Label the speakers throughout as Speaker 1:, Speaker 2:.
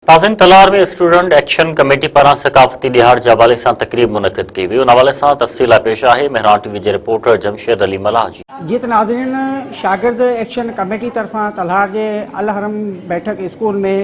Speaker 1: ناظرين Talhar ۾ student action committee پاران ثقافتي ڏهاڙ جي حوالي سان تقريب منعقد ڪئي وئي ان حوالي سان تفصيل لاء پيش آهي مهراڻ ٽي وي جي رپورٽر جمشيد علي ملاح جي.
Speaker 2: جيئن ته ناظرين شاگرد ايڪشن ڪميٽي طرفان تلهار جي الحرم بيٺڪ اسڪول ۾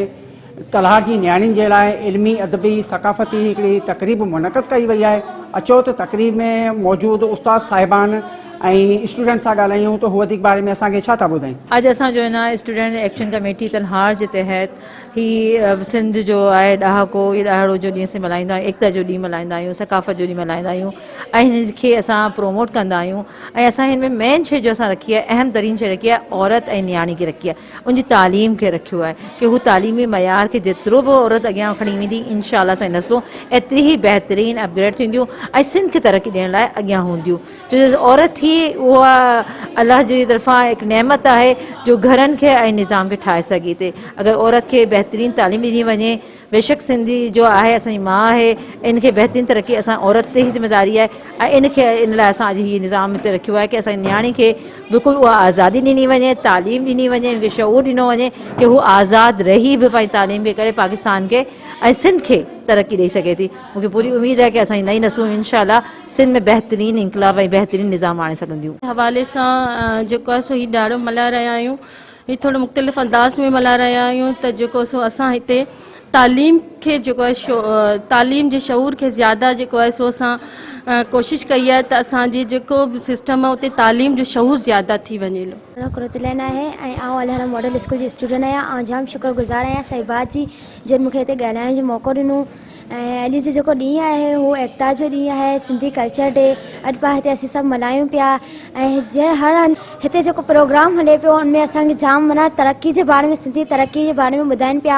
Speaker 2: تلهار جي نياڻين جي لاء علمي ادبي ثقافتي هڪڙي تقريب منعقد ڪئي وئي آهي اچو ته تقريب ۾ موجود استاد صاحبان ۽ اسٽوڊنٽ سان ڳالهايون ته هو وڌيڪ باري ۾ اسان کي ڇا ٿا ٻڌائين.
Speaker 3: اڄ اسان جو هن اسٽوڊنٽ ايڪشن ڪميٽي تلهار جي تحت هي سنڌ جو آهي ڏهاڪو هي ڏهاڙو جو ڏينهن اسين ملهائيندا آهيون ايڪتا جو ڏينهن ملهائيندا آهيون ثقافت جو ڏينهن ملهائيندا آهيون ۽ هن کي اسان پروموٽ ڪندا آهيون ۽ اسان هن ۾ مين شي جو اسان رکي آهي اهم ترين شي رکي آهي عورت ۽ نياڻي کي رکي آهي ان جي تعليم کي رکيو آهي ڪي هو تعليمي معيار کي جيترو به عورت اڳيان کڻي ويندي انشاء الله اسان جي نسلون ايتري ئي بهترين اپگريڊ ٿينديون ۽ سنڌ کي ترقي ڏيڻ لاء اڳيان هونديون. ڇو جو عورت ئي اها الله جي طرفان هڪ نعمت آهي جو گهرن کي ۽ نظام کي ٺاهي سگهي ٿي اگر عورت کي بهترين تعليم ڏني وڃي بيشڪ سنڌي جو آهي اسان جي ماء آهي ان کي بهترين ترقي اسان عورت تي ئي ذميداري آهي ۽ ان کي ان لاء اسان اڄ هي نظام هتي رکيو آهي ڪي اسان جي نياڻي کي بلڪل اها آزادي ڏني وڃي تعليم ڏني وڃي ان کي شعور ڏنو وڃي ڪي هو آزاد رهي به پنهنجي تعليم کي ڪري پاڪستان کي ۽ سنڌ کي ترقي ڏئي سگهي ٿي مون کي پوري اميد آهي ڪي اسان جي نئين نسلون انشاء الله سنڌ ۾ بهترين انقلاب ۽ بهترين نظام آڻي سگهنديون.
Speaker 4: حوالي سان جيڪو آهي سو هي ڏهاڙو ملهائي رهيا آهيون هي ٿورو مختلف انداز ۾ ملهائي رهيا آهيون ته جيڪو سو اسان هتي تعليم کي جيڪو آهي شو تعليم جي شعور کي زياده جيڪو آهي سو اسان ڪوشش ڪئي آهي ته اسان جي جيڪو به سسٽم آهي اتي تعليم جو شعور زياده ٿي وڃي.
Speaker 5: منهنجو نالو قرت-العين آهي ۽ آئون الهڙ ماڊل اسڪول جي اسٽوڊنٽ آهيان. آئون جام شڪر گذار آهيان سائين باد جي جن مون کي هتي ڳالهائڻ جو موقعو ڏنو ۽ اڄ جو جيڪو ڏينهن آهي هو ايڪتا جو ڏينهن آهي سنڌي ڪلچر ڊي اڄ پاڻ هتي اسين سڀ ملهايون پيا ۽ جنهن هر هنڌ هتي جيڪو پروگرام هلي پيو ان ۾ اسان کي جام معنيٰ ترقي جي باري ۾ سنڌي ترقي جي باري ۾ ٻڌائين پيا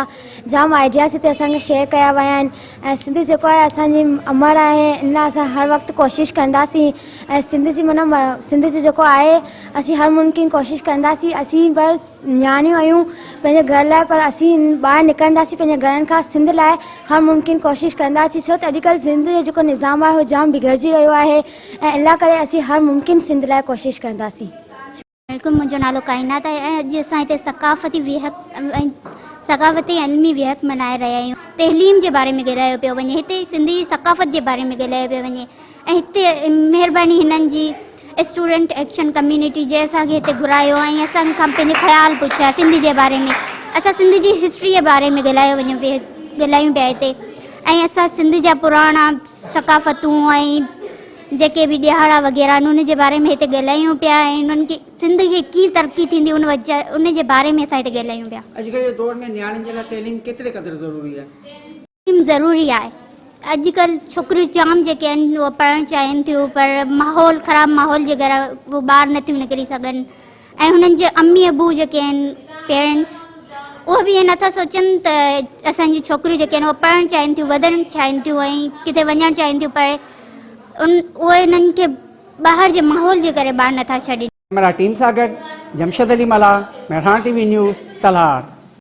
Speaker 5: جام آئيڊياز هتي اسان کي شيئر ڪيا ويا آهن ۽ سنڌ جيڪو آهي اسان جي امڙ آهي ان لاء اسان هر وقت ڪوشش ڪنداسين ۽ سنڌ جي معنيٰ سنڌ جي جيڪو آهي اسين هر ممڪن ڪوشش ڪنداسين اسين بس نياڻيون آهيون پنهنجي گهر لاء پر اسين ٻاهر نڪرنداسين پنهنجي گهرن کان سنڌ لاء هر ممڪن ڪوشش ڪنداسين ڇو ته اڄڪلهه سنڌ جو جيڪو نظام آهي اهو جام بگڙجي رهيو آهي ۽ ان لاء ڪري اسين هر ممڪن سنڌ لاء ڪوشش ڪنداسين.
Speaker 6: عليڪم منهنجو نالو ڪائنات آهي ۽ اڄ اسان هتي ثقافتي ويهڪ ۽ ثقافتي ۽ علمي ويهڪ ملهائي رهيا آهيون تعليم جي باري ۾ ڳالهايو پيو وڃي هتي سنڌي ثقافت جي باري ۾ ڳالهايو پيو وڃي ۽ هتي مهرباني هنن جي اسٽوڊنٽ ايڪشن ڪميونٽي جنهن اسان کي هتي گهرايو ۽ اسان کان پنهنجو خيال پڇيا سنڌ جي باري ۾ اسان سنڌ جي هسٽري جي باري ۾ ڳالهايو وڃون پيا ڳالهايون پيا هتي ۽ اسان سنڌ جا پراڻا ثقافتون ۽ جيڪي به ڏهاڙا وغيره آهن ان جي باري ۾ هتي ڳالهايون پيا ۽ انهن کي سنڌ کي ڪيئن ترقي ٿيندي ان وجه ان جي باري ۾ اسان هتي ڳالهايون پيا.
Speaker 2: اڄڪلهه جي دور ۾ نياڻين جي لاء تعليم ڪيتري قدر ضروري آهي؟
Speaker 6: تعليم ضروري آهي اڄڪلهه ڇوڪريون جام جيڪي آهن اهي پڙهڻ چاهين ٿيون پر ماحول خراب ماحول جي ڪري اهي ٻاهر نٿيون نڪري سگهن ۽ هنن جي امي ابو جيڪي آهن پيرنٽس اهي به ائين نٿا سوچن ته اسان جي ڇوڪريون جيڪي آهن اهي پڙهڻ چاهين ٿيون وڌڻ چاهين ٿيون ۽ ڪٿي وڃڻ چاهين ٿيون پر ان اهي هنن کي ٻاهر جي ماحول جي ڪري ٻاهر نٿا ڇڏين.
Speaker 2: ڪئميرا ٽيم سان گڏ Jamshed Ali Mallah, Mehran T V news, Talhar.